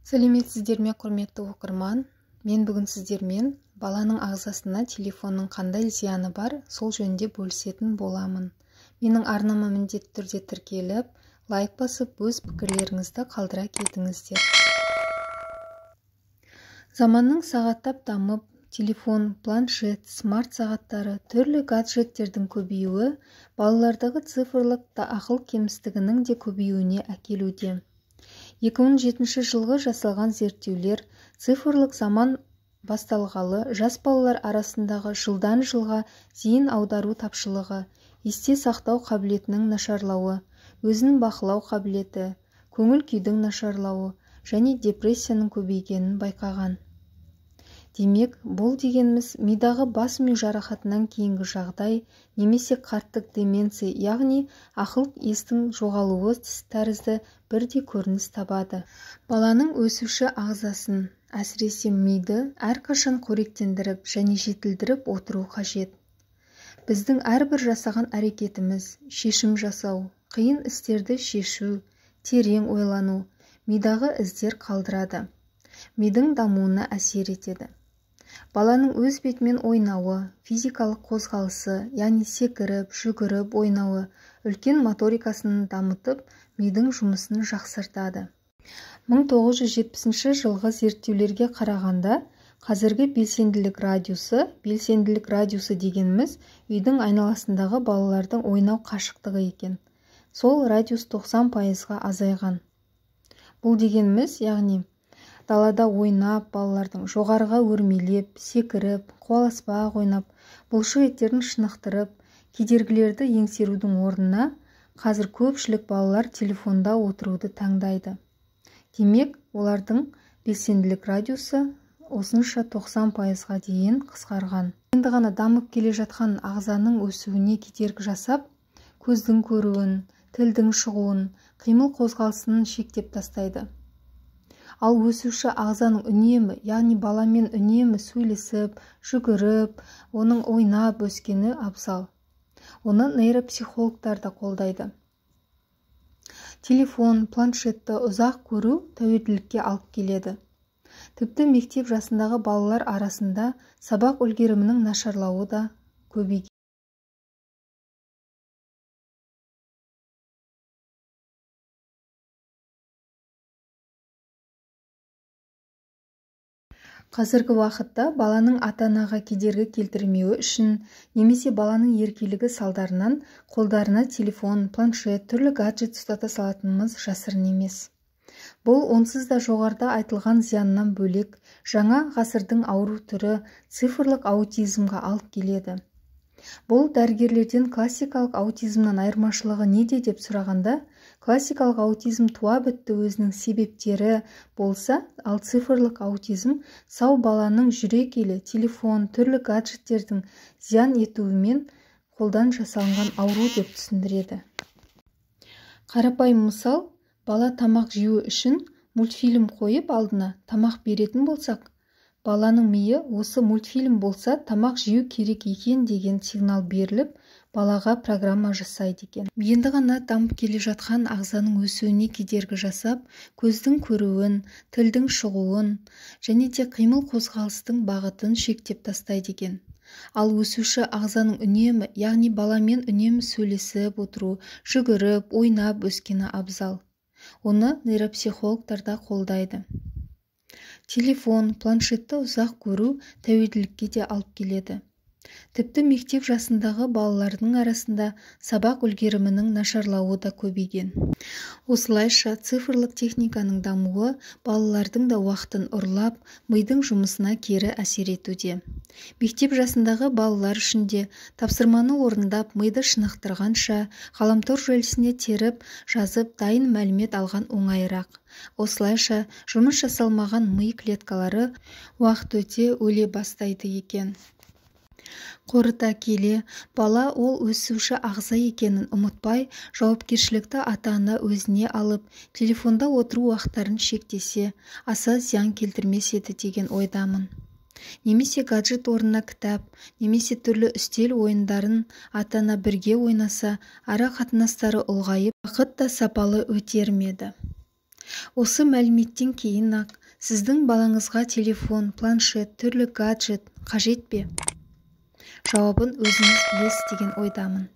Сәлеметсіздер ме, құрметті оқырман? Мен бүгін сіздермен баланың ағзасына телефонның қандай зияны бар, сол жөнінде бөлісетін боламын. Менің арнама міндетті түрде тіркеліп, лайк басып, өз пікірлеріңізді қалдыра кетіңіздер. Заманның сағаттап дамып, телефон, планшет, смарт сағаттары, түрлі гаджеттердің көбеюі балалардағы цифрлық та ақыл кемістігінің де көбеюіне әкелуде. 2007 жылғы жасалған зерттеулер цифрлық заман басталғалы жас балалар арасындағы жылдан жылға зейін аудару тапшылығы, есте сақтау қабілетінің нашарлауы, өзін бақылау қабілеті, көңіл күйдің нашарлауы және депрессияның көбейгенін байқаған. Демек, бұл дегеніміз мидағы бас ми жарақатынан кейінгі жағдай немесе қарттық деменция, яғни ақыл естің жоғалуы тәрізді бірдей көрініс табады. Баланың өсуші ағзасын, әсіресе миды әрқашан қоректендіріп және жетілдіріп отыру қажет. Біздің әрбір жасаған әрекетіміз, шешім жасау, қиын істерді шешу, терең ойлану, мидағы іздер қалдырады. Мидың дамуына әсер етеді. Баланың өз бетімен ойнауы, физикалық қозғалысы, яғни секіріп, жүгіріп ойнауы үлкен моторикасын дамытып, мидың жұмысын жақсартады. 1970 жылғы зерттеулерге қарағанда, қазіргі белсенділік радиусы дегеніміз үйдің айналасындағы балалардың ойнау қашықтығы екен. Сол радиус 90%-ға азайған. Бұл дегеніміз, яғни далада ойнап, балалардың жоғарыға өрмелеп, секіріп, қуаласпақ ойнап, бұлшық еттерін шынықтырып, кедергілерді еңсерудің орнына қазір көпшілік балалар телефонда отыруды таңдайды. Демек, олардың белсенділік радиусы осынша 90%-ға дейін қысқарған. Енді ғана дамып келе жатқан ағзаның өсуіне кедергі жасап, көздің көруін, тілдің шығуын, қимыл қозғалысын шектеп тастайды. Ал өсуші ағзаның үнемі, яғни баламен үнемі сөйлесіп, жүгіріп, оның ойнап өскені абзал. Оны нейропсихологтар да қолдайды. Телефон, планшетті ұзақ көру тәуелділікке алып келеді. Тіпті мектеп жасындағы балалар арасында сабақ үлгерімінің нашарлауы да көбейген. Қазіргі уақытта баланың ата-анаға кедергі келтірмеуі үшін немесе баланың еркелігі салдарынан қолдарына телефон, планшет, түрлі гаджет ұстата салатынымыз жасырын емес. Бұл онсыз да жоғарыда айтылған зияннан бөлек, жаңа ғасырдың ауру түрі цифрлық аутизмға алып келеді. Бұл дәрігерлерден классикалық аутизмнан айырмашылығы неде деп сұрағанда, классикалық аутизм туа бітті өзінің себептері болса, ал цифрлық аутизм сау баланың жүре келе телефон, түрлі гаджеттердің зиян етуімен қолдан жасалынған ауру деп түсіндіреді. Қарапайым мысал, бала тамақ жеуі үшін мультфильм қойып алдына тамақ беретін болсақ, баланың миы осы мультфильм болса тамақ жеу керек екен деген сигнал беріліп, балаға программа жасайды екен. Енді ғана дамып келе жатқан ағзаның өсуіне кедергі жасап, көздің көруін, тілдің шығуын және де қимыл қозғалыстың бағытын шектеп тастайды екен. Ал өсуші ағзаның үнемі, яғни баламен үнемі сөйлесіп отыру, жүгіріп, ойнап өскені абзал. Оны нейропсихологтар да қолдайды. Телефон, планшетті ұзақ көру тәуелділікке де алып келеді. Тіпті мектеп жасындағы балалардың арасында сабақ үлгерімінің нашарлауы да көбейген. Осылайша цифрлық техниканың дамуы балалардың да уақытын ұрлап, мидың жұмысына кері әсер етуде. Мектеп жасындағы балалар үшін де тапсырманы орындап, миды шынықтырғанша, ғаламтор желісіне теріп, жазып, дайын мәлімет алған оңайырақ. Осылайша жұмыс жасалмаған ми клеткалары уақыт өте өле бастайды екен. Қорыта келе, бала ол өсуші ағза екенін ұмытпай, жауапкершілікті ата-ана өзіне алып, телефонда отыру уақыттарын шектесе, аса зиян келтірмес еді деген ойдамын. Немесе гаджет орнына кітап, немесе түрлі үстел ойындарын ата-ана бірге ойнаса, ара қатынастары ұлғайып, уақыт та сапалы өтер ме еді. Осы мәліметтен кейін-ақ сіздің балаңызға телефон, планшет, түрлі гаджет қажет пе? Жауабын өзіңіз білесіз деген ойдамын.